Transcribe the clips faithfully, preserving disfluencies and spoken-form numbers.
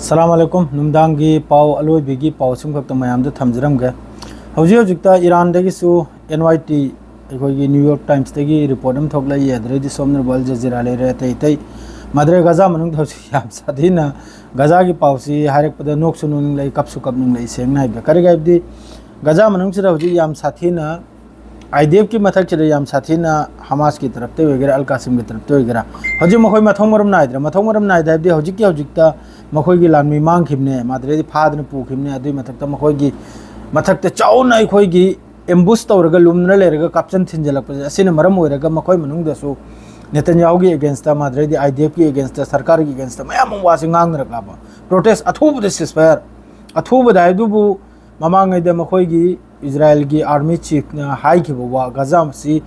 ꯑꯁꯂꯥꯝ ꯑꯂꯩꯀꯨꯝ꯫ ꯅꯨꯡꯗꯥꯡꯒꯤ ꯄꯥꯎ, ꯑꯂꯣꯏꯕꯒꯤ ꯄꯥꯎ ꯁꯤꯃꯈꯛꯇ ꯃꯌꯥꯝꯗ ꯊꯝꯖꯔꯝꯒꯦ꯫ ꯍꯧꯖꯤꯛ ꯍꯧꯖꯤꯛꯇ ꯏꯔꯥꯟꯗꯒꯤꯁꯨ N Y T, ꯑꯩꯈꯣꯏꯒꯤ New York Times-ꯇꯒꯤ report ꯑꯃ ꯊꯣꯛꯂꯛꯏ, ꯑꯗꯨꯗꯩꯗꯤ ꯁꯣꯝꯅ ꯑꯜ ꯖꯖꯤꯔꯥ ꯂꯩꯔꯦ, ꯑꯇꯩ ꯑꯇꯩ꯫ ꯃꯥꯗ꯭ꯔꯦ ꯒꯖꯥ ꯃꯅꯨꯡꯗ ꯍꯧꯖꯤꯛ ꯌꯥꯝ ꯁꯥꯊꯤꯅ, ꯒꯖꯥꯒꯤ ꯄꯥꯎꯁꯤ ꯍꯥꯏꯔꯛꯄꯗ ꯅꯣꯛꯁꯨ ꯅꯣꯛꯅꯤꯡꯂꯛꯏ, ꯀꯞꯁꯨ ꯀꯞꯅꯤꯡꯂꯛꯏ, ꯁꯦꯡꯅ ꯍꯥꯏꯕꯗ꯫ ꯀꯔꯤꯒꯤ ꯍꯥꯏꯕꯗꯤ ꯒꯖꯥ ꯃꯅꯨꯡꯁꯤꯗ ꯍꯧꯖꯤꯛ ꯌꯥꯝ ꯁꯥꯊꯤꯅ I D F-ꯀꯤ ꯃꯊꯛꯁꯤꯗ ꯌꯥꯝ ꯁꯥꯊꯤꯅ ꯍꯃꯥꯁꯀꯤ ꯇꯔꯞꯇ ꯑꯣꯏꯒꯦꯔꯥ, ꯑꯜ ꯀꯥꯁꯤꯝꯒꯤ ꯇꯔꯞꯇ ꯑꯣꯏꯒꯦꯔꯥ, ꯍꯧꯖꯤꯛ ꯃꯈꯣꯏ ꯃꯊꯣꯡ ꯃꯔꯝ ꯅꯥꯏꯗ꯭ꯔꯦ꯫ ꯃꯊꯣꯡ ꯃꯔꯝ ꯅꯥꯏꯗꯦ ꯍꯥꯏꯕꯗꯤ ꯍꯧꯖꯤꯛꯀꯤ ꯍꯧꯖꯤꯛꯇ ꯃꯈꯣꯏꯒꯤ ꯂꯥꯟꯃꯤ ꯃꯥꯡꯈꯤꯕꯅꯦ, ꯃꯥꯗ꯭ꯔꯦꯗꯤ ꯐꯥꯗꯅ ꯄꯨꯈꯤꯕꯅꯦ, ꯑꯗꯨꯒꯤ ꯃꯊꯛꯇ ꯃꯈꯣꯏꯒꯤ ꯃꯊꯛꯇ ꯆꯥꯎꯅ ꯑꯩꯈꯣꯏꯒꯤ ambush ꯇꯧꯔꯒ ꯂꯨꯝꯗꯨꯅ ꯂꯩꯔꯒ ꯀꯥꯞꯆꯟ ꯊꯤꯟꯖꯜꯂꯛꯄꯁꯦ, ꯑꯁꯤꯅ ꯃꯔꯝ ꯑꯣꯏꯔꯒ ꯃꯈꯣꯏ ꯃꯅꯨꯡꯗꯁꯨ ꯅꯦꯇꯟꯌꯥꯍꯨꯒꯤ against-ꯇ, ꯃꯥꯗ꯭ꯔꯦꯗꯤ I D F-ꯀꯤ against-ꯇ, ꯁꯔꯀꯥꯔꯒꯤ against-ꯇ ꯃꯌꯥꯝ ꯑꯃ ꯋꯥꯁꯦ ꯉꯥꯡꯅꯔꯛꯂꯕ꯫ Protest ꯑꯊꯨꯕꯗ ceasefire, ꯑꯊꯨꯕꯗ ꯍꯥꯏꯗꯨꯕꯨ ꯃꯃꯥꯡꯉꯩꯗ ꯃꯈꯣꯏꯒꯤ ꯏꯖꯔꯥꯏꯜꯒꯤ army chief-ꯅ ꯍꯥꯏꯈꯤꯕ ꯋꯥ, ꯒꯖꯥ ꯑꯁꯤ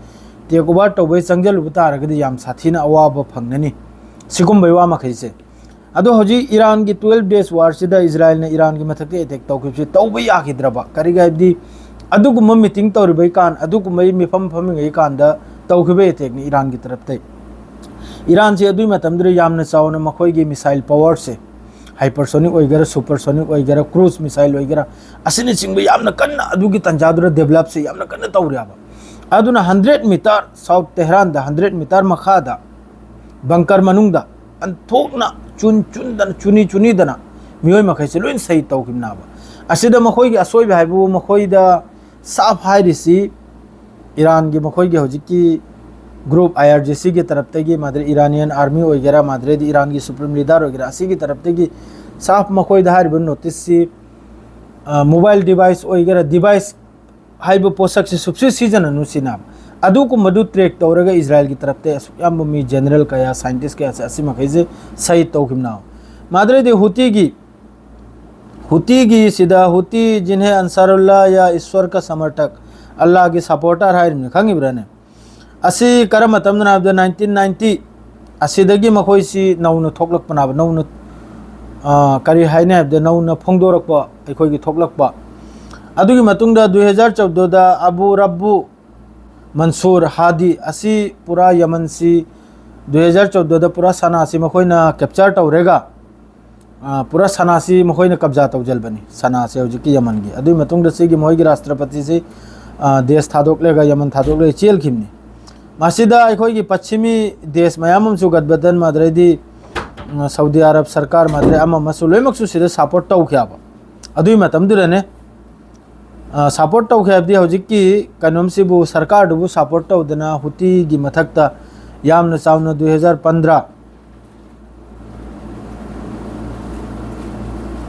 take over ꯇꯧꯕꯩ ꯆꯪꯁꯤꯜꯂꯨꯕ ꯇꯥꯔꯒꯗꯤ ꯌꯥꯝ ꯁꯥꯊꯤꯅ ꯑꯋꯥꯕ ꯐꯪꯒꯅꯤ, ꯁꯤꯒꯨꯝꯕꯩ ꯋꯥ ꯃꯈꯩꯁꯦ꯫ ꯑꯗꯣ ꯍꯧꯖꯤꯛ ꯏꯔꯥꯟꯒꯤ twelve days war-ꯁꯤꯗ ꯏꯖꯔꯥꯏꯜꯅ ꯏꯔꯥꯟꯒꯤ ꯃꯊꯛꯇ attack ꯇꯧꯈꯤꯕꯁꯤ ꯇꯧꯕ ꯌꯥꯈꯤꯗ꯭ꯔꯕ? ꯀꯔꯤꯒꯤ ꯍꯥꯏꯕꯗꯤ ꯑꯗꯨꯒꯨꯝꯕ meeting ꯇꯧꯔꯤꯕꯩ ꯀꯥꯟ, ꯑꯗꯨꯒꯨꯝꯕꯩ ꯃꯤꯐꯝ ꯐꯝꯃꯤꯉꯩ ꯀꯥꯟꯗ ꯇꯧꯈꯤꯕ attack-ꯅꯤ ꯏꯔꯥꯟꯒꯤ ꯇꯔꯞꯇꯩ꯫ ꯏꯔꯥꯟꯁꯦ ꯑꯗꯨꯒꯤ ꯃꯇꯝꯗꯨꯗ ꯌꯥꯝꯅ ꯆꯥꯎꯅ ꯃꯈꯣꯏꯒꯤ missile power-ꯁꯦ, hypersonic ꯑꯣꯏꯒꯦꯔꯥ, supersonic ꯑꯣꯏꯒꯦꯔꯥ, cruise missile ꯑꯣꯏꯒꯦꯔꯥ, ꯑꯁꯤꯅꯆꯤꯡꯕ ꯌꯥꯝꯅ ꯀꯟꯅ ꯑꯗꯨꯒꯤ ꯇꯥꯟꯖꯥꯗꯨꯗ develop-ꯁꯦ ꯌꯥꯝꯅ ꯀꯟꯅ ꯇꯧꯔꯦꯕ꯫ ꯑꯗꯨꯅ hundred meter south ꯇꯦꯍꯔꯥꯟꯗ, hundred meter ꯃꯈꯥꯗ bunker ꯃꯅꯨꯡꯗ ꯑꯟꯊꯣꯛꯅ ꯆꯨꯟ ꯆꯨꯟꯗꯅ, ꯆꯨꯅꯤ ꯆꯨꯅꯤꯗꯅ ꯃꯤꯑꯣꯏ ꯃꯈꯩꯁꯦ ꯂꯣꯏ ꯁꯍꯤꯗ ꯇꯧꯈꯤꯕꯅꯦꯕ꯫ ꯑꯁꯤꯗ ꯃꯈꯣꯏꯒꯤ ꯑꯁꯣꯏꯕ ꯍꯥꯏꯕꯕꯨ, ꯃꯈꯣꯏꯗ ꯁꯥꯐ ꯍꯥꯏꯔꯤꯁꯤ ꯏꯔꯥꯟꯒꯤ ꯃꯈꯣꯏꯒꯤ ꯍꯧꯖꯤꯛꯀꯤ group I R G C-ꯒꯤ ꯇꯔꯞꯇꯒꯤ, ꯃꯥꯗ꯭ꯔꯦ Iranian army ꯑꯣꯏꯒꯦꯔꯥ, ꯃꯥꯗ꯭ꯔꯦꯗꯤ ꯏꯔꯥꯟꯒꯤ supreme leader ꯑꯣꯏꯒꯦꯔꯥ, ꯑꯁꯤꯒꯤ ꯇꯔꯞꯇꯒꯤ ꯁꯥꯐ ꯃꯈꯣꯏꯗ ꯍꯥꯏꯔꯤꯕ notice-ꯁꯤ, ꯑ, mobile device ꯑꯣꯏꯒꯦꯔꯥ, device ꯍꯥꯏꯕ ꯄꯣꯠꯁꯛꯁꯦ ꯁꯨꯞꯁꯤ ꯁꯤꯖꯤꯟꯅꯅꯨ ꯁꯤꯅ꯫ ꯑꯗꯨꯒꯨꯝꯕꯗꯨ track ꯇꯧꯔꯒ ꯏꯖꯔꯥꯏꯜꯒꯤ ꯇꯔꯞꯇ ꯑꯁꯨꯛ ꯌꯥꯝꯕ ꯃꯤ, general ꯀꯌꯥ, scientist ꯀꯌꯥꯁꯦ ꯑꯁꯤ ꯃꯈꯩꯁꯦ ꯁꯍꯤꯗ ꯇꯧꯈꯤꯕꯅ꯫ ꯃꯥꯗ꯭ꯔꯦꯗꯤ ꯍꯨꯇꯤꯒꯤ, ꯍꯨꯇꯤꯒꯤ ꯁꯤꯗ ꯍꯨꯇꯤ ꯖꯤꯟꯍꯦ ꯑꯟꯁꯥꯔꯨꯜꯂꯥ ꯌꯥ ꯏꯁ꯭ꯋꯔ ꯀ ꯁꯃꯔꯊꯛ, ꯑꯜꯂꯥꯒꯤ supporter ꯍꯥꯏꯔꯤꯕꯅꯤ, ꯈꯪꯉꯤꯕ꯭ꯔꯥꯅꯦ? ꯑꯁꯤ ꯀꯔꯝꯕ ꯃꯇꯝꯗꯅꯣ ꯍꯥꯏꯕꯗ nineteen ninety ꯑꯁꯤꯗꯒꯤ ꯃꯈꯣꯏꯁꯤ ꯅꯧꯅ ꯊꯣꯛꯂꯛꯄꯅꯦꯕ, ꯅꯧꯅ, ꯑ, ꯀꯔꯤ ꯍꯥꯏꯅꯤ ꯍꯥꯏꯕꯗ ꯅꯧꯅ ꯐꯣꯡꯗꯣꯔꯛꯄ, ꯑꯩꯈꯣꯏꯒꯤ ꯊꯣꯛꯂꯛꯄ꯫ ꯑꯗꯨꯒꯤ ꯃꯇꯨꯡꯗ ꯗꯨꯏ ꯍꯖꯥꯔ ꯆꯧꯗꯗ ꯑꯕꯨ ꯔꯕꯨ ꯃꯟꯁꯨꯔ ꯍꯥꯗꯤ ꯑꯁꯤ ꯄꯨꯔꯥ ꯌꯃꯟꯁꯤ ꯗꯨꯏ ꯍꯖꯥꯔ ꯆꯧꯗꯗ ꯄꯨꯔꯥ ꯁꯅꯥꯁꯤ ꯃꯈꯣꯏꯅ capture ꯇꯧꯔꯒ ꯑ, ꯄꯨꯔꯥ ꯁꯅꯥꯁꯤ ꯃꯈꯣꯏꯅ ꯀꯕꯖꯥ ꯇꯧꯁꯤꯜꯕꯅꯤ, ꯁꯅꯥꯁꯦ ꯍꯧꯖꯤꯛꯀꯤ ꯌꯃꯟꯒꯤ꯫ ꯑꯗꯨꯒꯤ ꯃꯇꯨꯡꯗ ꯁꯤꯒꯤ ꯃꯈꯣꯏꯒꯤ ꯔꯥꯁꯇ꯭ꯔꯄꯇꯤꯁꯤ, ꯑ, ꯗꯦꯁ ꯊꯥꯗꯣꯛꯂꯒ, ꯌꯃꯟ ꯊꯥꯗꯣꯛꯂꯒ ꯆꯦꯜꯈꯤꯕꯅꯤ꯫ ꯃꯁꯤꯗ ꯑꯩꯈꯣꯏꯒꯤ ꯄꯁꯆꯤꯃꯤ ꯗꯦꯁ ꯃꯌꯥꯝ ꯑꯃꯁꯨ, ꯒꯠꯕꯟꯗꯟ, ꯃꯥꯗ꯭ꯔꯩꯗꯤ, ꯎꯝ, ꯁꯥꯎꯗꯤ ꯑꯔꯕ ꯁꯔꯀꯥꯔ, ꯃꯥꯗ꯭ꯔꯩ ꯑꯃ ꯑꯃꯁꯨ ꯂꯣꯏꯅꯃꯛꯁꯨ ꯁꯤꯗ ꯁꯄꯣꯔꯠ ꯇꯧꯈꯤꯕ꯫ ꯑꯗꯨꯒꯤ ꯃꯇꯝꯗꯨꯗꯅꯦ, ꯑ, ꯁꯄꯣꯔꯠ ꯇꯧꯈꯤ ꯍꯥꯏꯕꯗꯤ ꯍꯧꯖꯤꯛꯀꯤ ꯀꯩꯅꯣꯝꯁꯤꯕꯨ, ꯁꯔꯀꯥꯔꯗꯨꯕꯨ ꯁꯄꯣꯔꯠ ꯇꯧꯗꯅ ꯍꯨꯇꯤꯒꯤ ꯃꯊꯛꯇ ꯌꯥꯝꯅ ꯆꯥꯎꯅ ꯗꯨꯏ ꯍꯖꯥꯔ ꯄꯟꯗ꯭ꯔꯥ,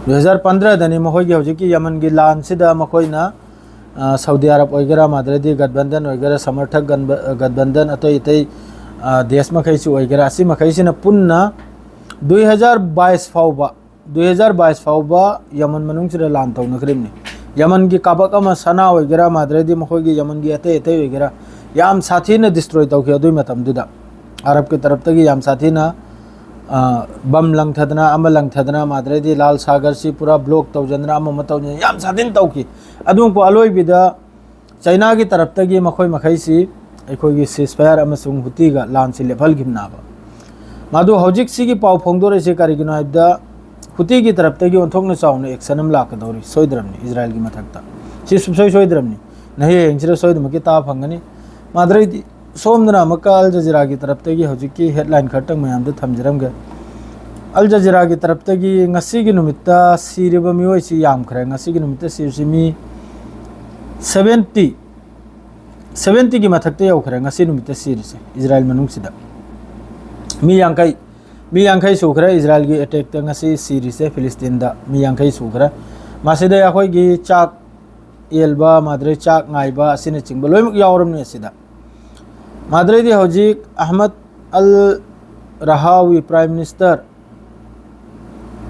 ꯗꯨꯏ ꯍꯖꯥꯔ ꯄꯟꯗ꯭ꯔꯥꯗꯅꯤ ꯃꯈꯣꯏꯒꯤ ꯍꯧꯖꯤꯛꯀꯤ ꯌꯃꯟꯒꯤ ꯂꯥꯟꯁꯤꯗ ꯃꯈꯣꯏꯅ, ꯑ, ꯁꯥꯎꯗꯤ ꯑꯔꯕ ꯑꯣꯏꯒꯦꯔꯥ, ꯃꯥꯗ꯭ꯔꯩꯗꯤ ꯒꯠꯕꯟꯗꯟ ꯑꯣꯏꯒꯦꯔꯥ, ꯁꯃꯔꯊꯛ ꯒꯟꯕ-, ꯒꯠꯕꯟꯗꯟ, ꯑꯇꯩ ꯑꯇꯩ, ꯑ, ꯗꯦꯁ ꯃꯈꯩꯁꯨ ꯑꯣꯏꯒꯦꯔꯥ, ꯑꯁꯤ ꯃꯈꯩꯁꯤꯅ ꯄꯨꯟꯅ ꯗꯨꯏ ꯍꯖꯥꯔ ꯕꯥꯏꯁ ꯐꯥꯎꯕ, ꯗꯨꯏ ꯍꯖꯥꯔ ꯕꯥꯏꯁ ꯐꯥꯎꯕ ꯌꯃꯟ ꯃꯅꯨꯡꯁꯤꯗ ꯂꯥꯟ ꯇꯧꯅꯈ꯭ꯔꯤꯕꯅꯤ꯫ ꯌꯃꯟꯒꯤ ꯀꯥꯕꯛ ꯑꯃ, ꯁꯅꯥ ꯑꯣꯏꯒꯦꯔꯥ, ꯃꯥꯗ꯭ꯔꯩꯗꯤ ꯃꯈꯣꯏꯒꯤ ꯌꯃꯟꯒꯤ ꯑꯇꯩ ꯑꯇꯩ ꯑꯣꯏꯒꯦꯔꯥ, ꯌꯥꯝ ꯁꯥꯊꯤꯅ ꯗꯤꯁꯇ꯭ꯔꯣꯏ ꯇꯧꯈꯤ ꯑꯗꯨꯒꯤ ꯃꯇꯝꯗꯨꯗ꯫ ꯑꯔꯕꯀꯤ ꯇꯔꯞꯇꯒꯤ ꯌꯥꯝ ꯁꯥꯊꯤꯅ, ꯑ, ꯕꯝ ꯂꯪꯊꯗꯅ, ꯑꯃ ꯂꯪꯊꯗꯅ, ꯃꯥꯗ꯭ꯔꯩꯗꯤ ꯂꯥꯜ ꯁꯥꯒꯔꯁꯤ ꯄꯨꯔꯥ ꯕ꯭ꯂꯣꯛ ꯇꯧꯖꯗꯅ, ꯑꯃ ꯑꯃ ꯇꯧꯖꯗꯅ, ꯌꯥꯝ ꯁꯥꯊꯤꯅ ꯇꯧꯈꯤ꯫ ꯑꯗꯨꯕꯨ ꯑꯂꯣꯏꯕꯤꯗ ꯆꯩꯅꯥꯒꯤ ꯇꯔꯞꯇꯒꯤ ꯃꯈꯣꯏ ꯃꯈꯩꯁꯤ ꯑꯩꯈꯣꯏꯒꯤ ceasefire ꯑꯃꯁꯨꯡ ꯍꯨꯇꯤꯒ ꯂꯥꯟꯁꯤ ꯂꯦꯞꯍꯟꯈꯤꯕꯅꯦꯕ꯫ ꯃꯗꯨ ꯍꯧꯖꯤꯛ ꯁꯤꯒꯤ ꯄꯥꯎ ꯐꯣꯡꯗꯣꯔꯛꯏꯁꯦ ꯀꯔꯤꯒꯤꯅꯣ ꯍꯥꯏꯕꯗ, ꯍꯨꯇꯤꯒꯤ ꯇꯔꯞꯇꯒꯤ ꯑꯣꯟꯊꯣꯛꯅ ꯆꯥꯎꯅ action ꯑꯃ ꯂꯥꯛꯀꯗꯧꯔꯤ, ꯁꯣꯏꯗ꯭ꯔꯕꯅꯤ, ꯏꯖꯔꯥꯏꯜꯒꯤ ꯃꯊꯛꯇ꯫ ꯁꯤ ꯁꯨꯡꯁꯣꯏ ꯁꯣꯏꯗ꯭ꯔꯕꯅꯤ꯫ ꯅꯍꯩ ꯍꯌꯦꯡꯁꯤꯗ ꯁꯣꯏꯗꯅꯃꯛꯀꯤ ꯇꯥꯕ ꯐꯪꯒꯅꯤ꯫ ꯃꯥꯗ꯭ꯔꯩꯗꯤ ꯁꯣꯝꯗꯅ ꯑꯃꯨꯛꯀ ꯑꯜ ꯖꯖꯤꯔꯥꯒꯤ ꯇꯔꯞꯇꯒꯤ ꯍꯧꯖꯤꯛꯀꯤ headline ꯈꯔꯇꯪ ꯃꯌꯥꯝꯗ ꯊꯝꯖꯔꯝꯒꯦ꯫ ꯑꯜ ꯖꯖꯤꯔꯥꯒꯤ ꯇꯔꯞꯇꯒꯤ ꯉꯁꯤꯒꯤ ꯅꯨꯃꯤꯠꯇ ꯁꯤꯔꯤꯕ ꯃꯤꯑꯣꯏꯁꯤ ꯌꯥꯝꯈ꯭ꯔꯦ꯫ ꯉꯁꯤꯒꯤ ꯅꯨꯃꯤꯠꯇ ꯁꯤꯔꯤꯁꯤ ꯃꯤ seventy, seventyꯒꯤ ꯃꯊꯛꯇ ꯌꯧꯈ꯭ꯔꯦ ꯉꯁꯤ ꯅꯨꯃꯤꯠꯇ ꯁꯤꯔꯤꯁꯦ ꯏꯖꯔꯥꯏꯜ ꯃꯅꯨꯡꯁꯤꯗ꯫ ꯃꯤ ꯌꯥꯡꯈꯩ, ꯃꯤ ꯌꯥꯡꯈꯩ ꯁꯨꯈ꯭ꯔꯦ ꯏꯖꯔꯥꯏꯜꯒꯤ attackꯇ ꯉꯁꯤ ꯁꯤꯔꯤꯁꯦ, ꯐꯤꯂꯤꯁꯇꯤꯟꯗ ꯃꯤ ꯌꯥꯡꯈꯩ ꯁꯨꯈ꯭ꯔꯦ꯫ ꯃꯁꯤꯗ ꯑꯩꯈꯣꯏꯒꯤ ꯆꯥꯛ ꯌꯦꯟꯕ, ꯃꯥꯗ꯭ꯔꯩ ꯆꯥꯛ ꯉꯥꯏꯕ ꯑꯁꯤꯅꯆꯤꯡꯕ ꯂꯣꯏꯅꯃꯛ ꯌꯥꯎꯔꯝꯅꯤ ꯑꯁꯤꯗ꯫ ꯃꯥꯗ꯭ꯔꯩꯗꯤ ꯍꯧꯖꯤꯛ ꯑꯍꯃꯗ ꯑꯜ ꯔꯍꯥꯋꯤ, Prime Minister,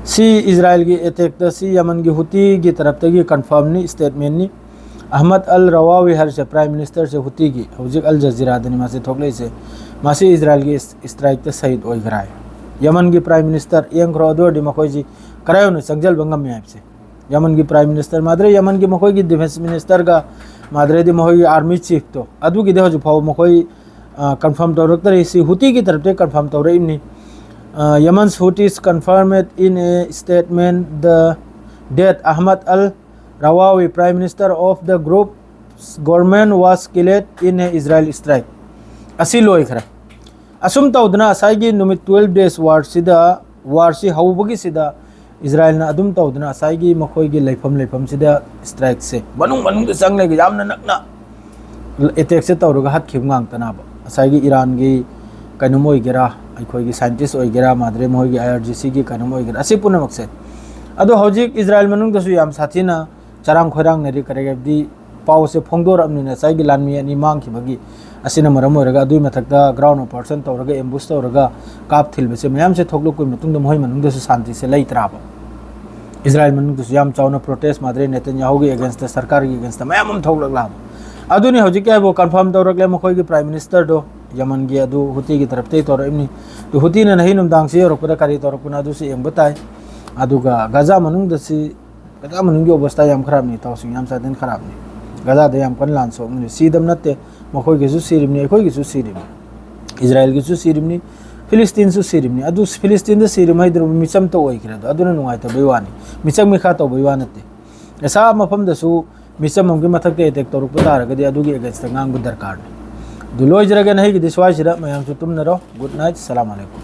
ꯁꯤ ꯏꯖꯔꯥꯏꯜꯒꯤ attackꯇ ꯁꯤ ꯌꯃꯟꯒꯤ ꯍꯨꯇꯤꯒꯤ ꯇꯔꯞꯇꯒꯤ confirmꯅꯤ, statementꯅꯤ꯫ ꯑꯍꯃꯗ ꯑꯜ ꯔꯋꯥꯋꯤ ꯍꯥꯏꯔꯤꯁꯦ Prime Ministerꯁꯦ ꯍꯨꯇꯤꯒꯤ, ꯍꯧꯖꯤꯛ ꯑꯜ ꯖꯖꯤꯔꯥꯗꯅꯤ ꯃꯥꯁꯦ ꯊꯣꯛꯂꯛꯏꯁꯦ꯫ ꯃꯥꯁꯤ ꯏꯖꯔꯥꯏꯜꯒꯤ is-, strikeꯇ ꯁꯍꯤꯗ ꯑꯣꯏꯈ꯭ꯔꯦ꯫ ꯌꯃꯟꯒꯤ Prime Minister ꯌꯦꯡꯈ꯭ꯔꯣ, ꯑꯗꯨ ꯑꯣꯏꯔꯗꯤ ꯃꯈꯣꯏꯁꯤ ꯀꯔꯥꯏ ꯌꯧꯅ ꯆꯪꯁꯤꯟꯕ ꯉꯝꯃꯤ ꯍꯥꯏꯕꯁꯦ꯫ ꯌꯃꯟꯒꯤ Prime Minister ꯃꯥꯗ꯭ꯔꯦ, ꯌꯃꯟꯒꯤ ꯃꯈꯣꯏꯒꯤ Defence Ministerꯒ ꯃꯥꯗ꯭ꯔꯦꯗꯤ ꯃꯈꯣꯏꯒꯤ Army Chiefꯇꯣ, ꯑꯗꯨꯒꯤꯗꯤ ꯍꯧꯖꯤꯛ ꯐꯥꯎꯕ ꯃꯈꯣꯏ, ꯑ, confirm ꯇꯧꯔꯛꯇꯔꯤ꯫ ꯁꯤ ꯍꯨꯇꯤꯒꯤ ꯇꯔꯞꯇꯒꯤ confirm ꯇꯧꯔꯛꯏꯕꯅꯤ꯫ Uh, Yemen's Houthis confirmed in a statement the, that Ahmad al Rawawi, Prime Minister of the group's government, was killed in a Israel strike. ꯑꯁꯤ ꯂꯣꯏꯈ꯭ꯔꯦ꯫ ꯑꯁꯨꯝ ꯇꯧꯗꯅ ꯉꯁꯥꯏꯒꯤ ꯅꯨꯃꯤꯠ twelve days warꯁꯤꯗ, warꯁꯤ ꯍꯧꯕꯒꯤꯁꯤꯗ ꯏꯖꯔꯥꯏꯜꯅ ꯑꯗꯨꯝ ꯇꯧꯗꯅ ꯉꯁꯥꯏꯒꯤ ꯃꯈꯣꯏꯒꯤ ꯂꯩꯐꯝ ꯂꯩꯐꯝꯁꯤꯗ strikeꯁꯦ ꯃꯅꯨꯡ ꯃꯅꯨꯡꯗ ꯆꯪꯂꯒ ꯌꯥꯝꯅ ꯅꯛꯅ attackꯁꯦ ꯇꯧꯔꯒ ꯍꯥꯠꯈꯤꯕ ꯉꯥꯛꯇꯅꯦꯕ꯫ ꯉꯁꯥꯏꯒꯤ ꯏꯔꯥꯟꯒꯤ ꯀꯩꯅꯣꯝ ꯑꯣꯏꯒꯦꯔꯥ, ꯑꯩꯈꯣꯏꯒꯤ scientist ꯑꯣꯏꯒꯦꯔꯥ, ꯃꯥꯗ꯭ꯔꯦ ꯃꯈꯣꯏꯒꯤ IRGCꯒꯤ ꯀꯩꯅꯣꯝ ꯑꯣꯏꯒꯦꯔꯥ, ꯑꯁꯤ ꯄꯨꯝꯅꯃꯛꯁꯦ꯫ ꯑꯗꯣ ꯍꯧꯖꯤꯛ ꯏꯖꯔꯥꯏꯜ ꯃꯅꯨꯡꯗꯁꯨ ꯌꯥꯝ ꯁꯥꯊꯤꯅ ꯆꯔꯥꯡ ꯈꯣꯏꯔꯥꯡꯅꯔꯤ꯫ ꯀꯔꯤꯒꯤ ꯍꯥꯏꯕꯗꯤ ꯄꯥꯎꯁꯦ ꯐꯣꯡꯗꯣꯔꯛꯑꯕꯅꯤꯅ ꯉꯁꯥꯏꯒꯤ ꯂꯥꯟꯃꯤ ꯑꯅꯤ ꯃꯥꯡꯈꯤꯕꯒꯤ, ꯑꯁꯤꯅ ꯃꯔꯝ ꯑꯣꯏꯔꯒ ꯑꯗꯨꯒꯤ ꯃꯊꯛꯇ ground operation ꯇꯧꯔꯒ ambush ꯇꯧꯔꯒ ꯀꯥꯞ ꯊꯤꯜꯕꯁꯦ ꯃꯌꯥꯝꯁꯦ ꯊꯣꯛꯂꯛꯄꯒꯤ ꯃꯇꯨꯡꯗ ꯃꯈꯣꯏ ꯃꯅꯨꯡꯗꯁꯨ ꯁꯥꯟꯇꯤꯁꯦ ꯂꯩꯇ꯭ꯔꯥꯕ꯫ ꯏꯖꯔꯥꯏꯜ ꯃꯅꯨꯡꯗꯁꯨ ꯌꯥꯝ ꯆꯥꯎꯅ protest, ꯃꯥꯗ꯭ꯔꯦ ꯅꯦꯇꯟꯌꯥꯍꯨꯒꯤ againstꯇ, ꯁꯔꯀꯥꯔꯒꯤ againstꯇ ꯃꯌꯥꯝ ꯑꯃ ꯊꯣꯛꯂꯛꯂꯕ꯫ ꯑꯗꯨꯅꯤ ꯍꯧꯖꯤꯛꯀꯤ ꯍꯥꯏꯕꯨ confirm ꯇꯧꯔꯛꯂꯦ, ꯃꯈꯣꯏꯒꯤ Prime Ministerꯗꯣ, ꯌꯃꯟꯒꯤ, ꯑꯗꯨ ꯍꯨꯇꯤꯒꯤ ꯇꯔꯞꯇꯒꯤ ꯇꯧꯔꯛꯏꯕꯅꯤ꯫ ꯑꯗꯨ ꯍꯨꯇꯤꯅ ꯅꯍꯩ ꯅꯨꯡꯗꯥꯡꯁꯤ ꯌꯧꯔꯛꯄꯗ ꯀꯔꯤ ꯇꯧꯔꯛꯄꯅꯣ ꯑꯗꯨꯁꯨ ꯌꯦꯡꯕ ꯇꯥꯏ꯫ ꯑꯗꯨꯒ ꯒꯥꯖꯥ ꯃꯅꯨꯡꯗꯁꯤ, ꯒꯥꯖꯥ ꯃꯅꯨꯡꯒꯤ ꯑꯣꯕꯁꯇꯥ ꯌꯥꯝ ꯈꯔꯥꯞꯅꯤ, ꯏꯇꯥꯎꯁꯤꯡ, ꯌꯥꯝ ꯁꯥꯊꯤꯅ ꯈꯔꯥꯞꯅꯤ꯫ ꯒꯥꯖꯥꯗ ꯌꯥꯝ ꯀꯟꯅ ꯂꯥꯟ ꯁꯣꯛꯅꯔꯤ꯫ ꯁꯤꯗꯕ ꯅꯠꯇꯦ, ꯃꯈꯣꯏꯒꯤꯁꯨ ꯁꯤꯔꯤꯕꯅꯤ, ꯑꯩꯈꯣꯏꯒꯤꯁꯨ ꯁꯤꯔꯤꯕꯅꯤ, ꯏꯖꯔꯥꯏꯜꯒꯤꯁꯨ ꯁꯤꯔꯤꯕꯅꯤ, ꯐꯤꯂꯤꯁꯇꯤꯟꯁꯨ ꯁꯤꯔꯤꯕꯅꯤ꯫ ꯑꯗꯨ ꯐꯤꯂꯤꯁꯇꯤꯟꯗ ꯁꯤꯔꯤꯕ ꯍꯥꯏꯗꯨꯅ ꯃꯤꯆꯝꯇ ꯑꯣꯏꯈ꯭ꯔꯦ꯫ ꯑꯗꯣ ꯑꯗꯨꯅ ꯅꯨꯡꯉꯥꯏꯇꯕꯩ ꯋꯥꯅꯤ, ꯃꯤꯆꯪ ꯃꯤꯈꯥ ꯇꯧꯕꯩ ꯋꯥ ꯅꯠꯇꯦ꯫ ꯒꯥꯖꯥ ꯃꯐꯝꯗꯁꯨ ꯃꯤꯆꯝ ꯑꯃꯒꯤ ꯃꯊꯛꯇ attack ꯇꯧꯔꯛꯄ ꯇꯥꯔꯒꯗꯤ ꯑꯗꯨꯒꯤ againstꯇ ꯉꯥꯡꯕ ꯗꯔꯀꯥꯔꯅꯤ꯫ ꯑꯗꯨ ꯂꯣꯏꯖꯔꯒꯦ, ꯅꯍꯩꯒꯤꯗꯤ ꯁ꯭ꯋꯥꯏꯁꯤꯗ꯫ ꯃꯌꯥꯝꯁꯨ ꯇꯨꯝꯅꯔꯣ꯫ Good night, ꯁꯂꯥꯝ ꯑꯂꯩꯀꯨꯝ꯫